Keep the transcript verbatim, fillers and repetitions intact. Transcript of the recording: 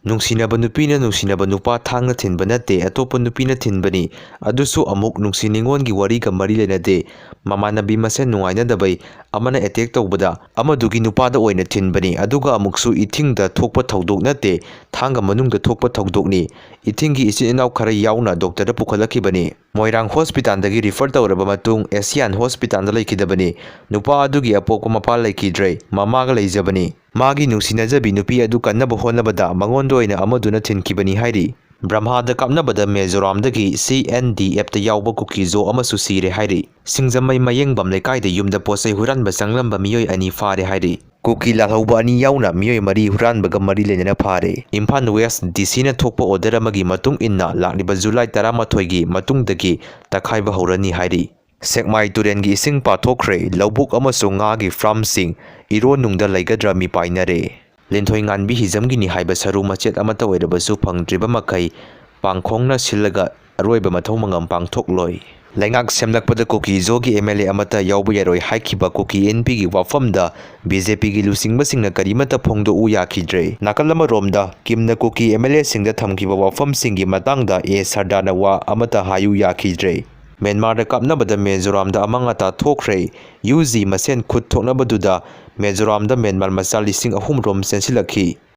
ꯅꯨꯡꯁꯤꯅꯕ ꯅꯨꯄꯤꯅ ꯅꯨꯡꯁꯤꯅꯕ ꯅꯨꯄꯥ ꯊꯥꯡꯅ ꯊꯤꯟꯕ ꯅꯠꯇꯦ, ꯑꯇꯣꯞꯄ ꯅꯨꯄꯤꯅ ꯊꯤꯟꯕꯅꯤ꯫ ꯑꯗꯨꯁꯨ ꯑꯃꯨꯛ ꯅꯨꯡꯁꯤ ꯅꯤꯉꯣꯟꯒꯤ ꯋꯥꯔꯤꯒ ꯃꯔꯤ ꯂꯩꯅꯗꯦ꯫ ꯃꯃꯥꯟꯅꯕꯤ ꯃꯁꯦꯟ ꯅꯨꯡꯉꯥꯏꯅꯗꯕꯩ ꯑꯃꯅ ꯑꯦꯇꯦꯛ ꯇꯧꯕꯗ ꯑꯃꯗꯨꯒꯤ ꯅꯨꯄꯥꯗ ꯑꯣꯏꯅ ꯊꯤꯟꯕꯅꯤ꯫ ꯑꯗꯨꯒ ꯑꯃꯨꯛꯁꯨ ꯏꯊꯤꯡꯗ ꯊꯣꯛꯄ ꯊꯧꯗꯣꯛ ꯅꯠꯇꯦ, ꯊꯥꯡꯒ ꯃꯅꯨꯡꯗ ꯊꯣꯛꯄ ꯊꯧꯗꯣꯛꯅꯤ꯫ ꯏꯊꯤꯡꯒꯤ ꯏꯆꯤꯟ ꯏꯅꯥꯎ ꯈꯔ ꯌꯥꯎꯅ ꯗꯣꯛꯇꯔꯗ ꯄꯨꯈꯠꯂꯛꯈꯤꯕꯅꯤ꯫ ꯃꯣꯏꯔꯥꯡ ꯍꯣꯁꯄꯤꯇꯥꯜꯗꯒꯤ ꯔꯤꯐꯔ ꯇꯧꯔꯕ ꯃꯇꯨꯡ ꯑꯦꯁꯤꯌꯥꯟ ꯍꯣꯁꯄꯤꯇꯥꯜꯗ ꯂꯩꯈꯤꯗꯕꯅꯤ꯫ ꯅꯨꯄꯥ ꯑꯗꯨꯒꯤ ꯑꯄꯣꯛꯄ ꯃꯄꯥ ꯂꯩꯈꯤꯗ꯭ꯔꯦ, ꯃꯃꯥꯒ ꯂꯩꯖꯕꯅꯤ꯫ ꯃꯥꯒꯤ ꯅꯨꯡꯁꯤꯅꯖꯕꯤ ꯅꯨꯄꯤ ꯑꯗꯨ ꯀꯟꯅꯕ ꯍꯣꯠꯅꯕꯗ ꯃꯉꯣꯟꯗ ꯑꯣꯏꯅ ꯑꯃꯗꯨꯅ ꯊꯤꯟꯈꯤꯕꯅꯤ ꯍꯥꯏꯔꯤ꯫ ꯕ꯭ꯔꯍꯃꯥꯗ ꯀꯥꯞꯅꯕꯗ ꯃꯤꯖꯣꯔꯥꯝꯗꯒꯤ ꯁꯤ ꯑꯦꯟ ꯗꯤ ꯑꯦꯐꯇ ꯌꯥꯎꯕ ꯀꯨꯀꯤꯖꯣ ꯑꯃꯁꯨ ꯁꯤꯔꯦ ꯍꯥꯏꯔꯤ꯫ ꯁꯤꯡꯖꯃꯩ ꯃꯌꯦꯡꯕꯝ ꯂꯩꯀꯥꯏꯗ ꯌꯨꯝꯗ ꯄꯣꯠꯆꯩ ꯍꯨꯔꯥꯟꯕ ꯆꯪꯂꯝꯕ ꯃꯤꯑꯣꯏ ꯑꯅꯤ ꯐꯥꯔꯦ ꯍꯥꯏꯔꯤ꯫ ꯀꯨꯀꯤ ꯂꯥꯜꯍꯧꯕ ꯑꯅꯤ ꯌꯥꯎꯅ ꯃꯤꯑꯣꯏ ꯃꯔꯤ ꯍꯨꯔꯥꯟꯕꯒ ꯃꯔꯤ ꯂꯩꯅꯅ ꯐꯥꯔꯦ꯫ ꯏꯝꯐꯥꯜ ꯋꯦꯁ ꯗꯤ ꯁꯤꯅ ꯊꯣꯛꯄ ꯑꯣꯔꯗꯔ ꯑꯃꯒꯤ ꯃꯇꯨꯡ ꯏꯟꯅ ꯂꯥꯛꯂꯤꯕ ꯖꯨꯂꯥꯏ ꯇꯔꯥꯃꯥꯊꯣꯏꯒꯤ ꯃꯇꯨꯡꯗꯒꯤ ꯇꯛꯈꯥꯏꯕ ꯍꯧꯔꯅꯤ ꯍꯥꯏꯔꯤ꯫ ꯁꯦꯛꯃꯥꯏ ꯇꯨꯔꯦꯜꯒꯤ ꯏꯁꯤꯡ ꯄꯥꯊꯣꯛꯈ꯭ꯔꯦ, ꯂꯧꯕꯨꯛ ꯑꯃꯁꯨꯡ ꯉꯥꯒꯤ ꯐꯥꯔꯝꯁꯤꯡ ꯏꯔꯣꯟꯅꯨꯡꯗ ꯂꯩꯒꯗ꯭ꯔꯥ ꯃꯤꯄꯥꯏꯅꯔꯦ꯫ ꯂꯤꯟꯊꯣꯏ ꯉꯥꯟꯕꯤ ꯍꯤꯖꯝꯒꯤꯅꯤ ꯍꯥꯏꯕ ꯁꯔꯨ ꯃꯆꯦꯠ ꯑꯃꯠꯇ ꯑꯣꯏꯔꯕꯁꯨ ꯐꯪꯗ꯭ꯔꯤꯕ ꯃꯈꯩ ꯄꯥꯡꯈꯣꯡꯅ ꯁꯤꯜꯂꯒ ꯑꯔꯣꯏꯕ ꯃꯊꯧ ꯃꯉꯝ ꯄꯥꯡꯊꯣꯛꯂꯣꯏ꯫ ꯂꯩꯉꯥꯛ ꯁꯦꯝꯂꯛꯄꯗ ꯀꯨꯀꯤ ꯖꯣꯒꯤ ꯑꯦꯝ ꯑꯦꯜ ꯑꯦ ꯑꯃꯠꯇ ꯌꯥꯎꯕ ꯌꯥꯔꯣꯏ ꯍꯥꯏꯈꯤꯕ ꯀꯨꯀꯤ ꯏꯟꯄꯤꯒꯤ ꯋꯥꯐꯝꯗ ꯕꯤ ꯖꯦ ꯄꯤꯒꯤ ꯂꯨꯆꯤꯡꯕꯁꯤꯡꯅ ꯀꯔꯤꯃꯠꯇ ꯐꯣꯡꯗꯣꯛꯎ ꯌꯥꯈꯤꯗ꯭ꯔꯦ꯫ ꯅꯥꯀꯜ ꯑꯃꯔꯣꯝꯗ ꯀꯤꯝꯅ ꯀꯨꯀꯤ ꯑꯦꯝ ꯑꯦꯜ ꯑꯦꯁꯤꯡꯗ ꯊꯝꯈꯤꯕ ꯋꯥꯐꯝꯁꯤꯡꯒꯤ ꯃꯇꯥꯡꯗ ꯑꯦ ꯁꯔꯗꯥꯅ ꯋꯥ ꯑꯃꯠꯇ ꯍꯥꯏꯌꯨ ꯌꯥꯈꯤꯗ꯭ꯔꯦ꯫ ꯃ꯭ꯌꯥꯟꯃꯥꯔꯗ ꯀꯥꯞꯅꯕꯗ ꯃꯤꯖꯣꯔꯥꯝꯗ ꯑꯃꯥꯡ ꯑꯇꯥ ꯊꯣꯛꯈ꯭ꯔꯦ꯫ ꯌꯨ ꯖꯤ ꯃꯁꯦꯟ ꯈꯨꯠ ꯊꯣꯛꯅꯕꯗꯨꯗ ꯃꯤꯖꯣꯔꯥꯝꯗ ꯃ꯭ꯌꯥꯟꯃꯥꯔ ꯃꯆꯥ ꯂꯤꯁꯤꯡ ꯑꯍꯨꯝ ꯔꯣꯝ ꯆꯦꯟꯁꯤꯜꯂꯛꯈꯤ꯫